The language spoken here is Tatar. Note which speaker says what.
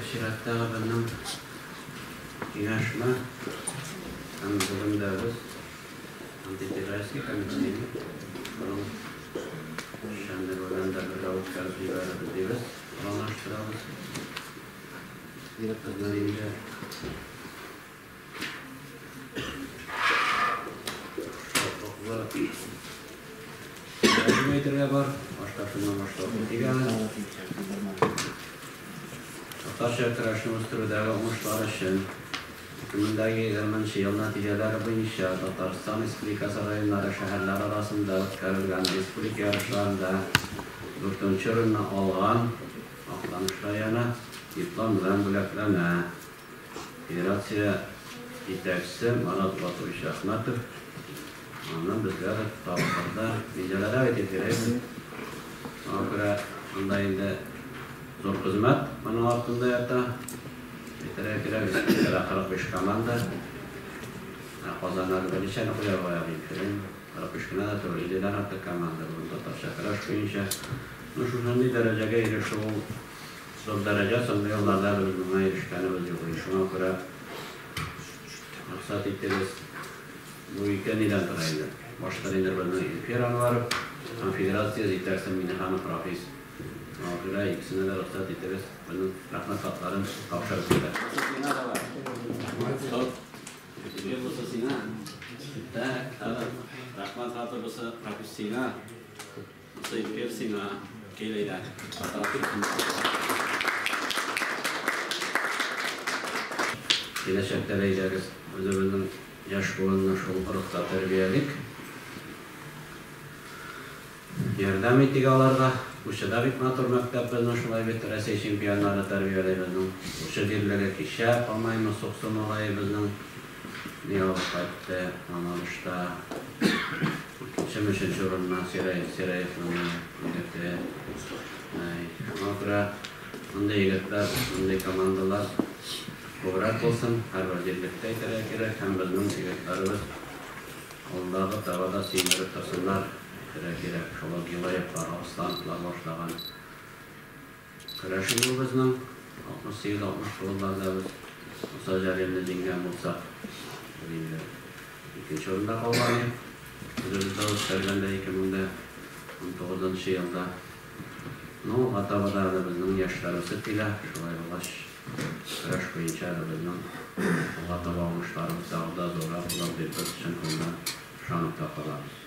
Speaker 1: чираттагы безнең киңәшмә. Һәм бүген дә без антитеррористик комитетының аның эшчәнлеге белән дә бергә үткәреп җибәрербез дибез, планлаштырабыз. Безнең инде шатлыклы рәсем әйтергә бар. Башта шуннан башлап китик әле. Татарча көрәшне үстерүдәге уңышлар өчен 2020 ел нәтиҗәләре буенча Татарстан Республикасы районнары, шәһәрләре арасында үткәрелгән республика ярышларында дүртенче урынны алган Актаныш районы диплом белән бүләкләнә. Федерация җитәкчесе Марат Батурович Әхмәтов аны безгә дә тапшырды. Минзәләдә бит эфир, әйеме? Шуңа күрә монда инде зур хезмәт моның артында ята. Әйтергә кирәк, республикада 45 команда. Ә Казаннан берничәне куярга ярый, әйеме? 45 кенә дә түгел, 50дән артык команда бүген татарча көрәш буенча. Ну, шушындый дәрәҗәгә ирешү ул зур дәрәҗә, соңгы елларда без моңа ирешкәнебез юк иде. Шуңа күрә рөхсәт итегез. Бу ике нидән тора инде? Баш тренер безнең Илфир Әнвәров һәм федерация җитәкчесе Миңнеханов Рафис. Шуңа күрә икесенә дә рөхсәт итегез, безнең рәхмәт хатларын тапшырып китә. Бусы сиңа давай. Тот. Илфир, бусы сиңа. Так, тагын рәхмәт хаты бусы Рафис сиңа. Бусы Илфир сиңа. Кил әйдә. Киләчәктә дә әйдәгез, үзебезнең яшь буынны шул рухта тәрбиялик. Ярдәм итик аларга. Пучыда бик матур мәктәп безнең, шулай бит, Рәсәй чемпионнары тәрбияли безнең Пучы җирлеге. Кичә, по-моему, Суксу малае безнең ни алып кайтты Мамадышта. Икенчеме, өченче урыннан Сирәев, Сирәевның егете. Шуңа күрә мондый егетләр, мондый командалар күбрәк булсын, һәрбер җирлектә әйтергә кирәк, һәм безнең егетләребез алдагы таба да сөендереп торсыннар, әйтергә кирәк. Шул ук Гилаевлар, Арслановлар башлаган көрәш инде ул безнең. 68-69 елларда без Муса Җәлилне җиңгән булсак, без инде икенче урында калган идек. Үзебездә үткәргәндә 2019 елда. Ну, алга таба да әле безнең яшьләр үсеп килә. Шулай булгач, көрәш буенча әле безнең алга таба уңышларыбыз тагы да зуррак булыр дип без чын күңелдән ышанып та калабыз.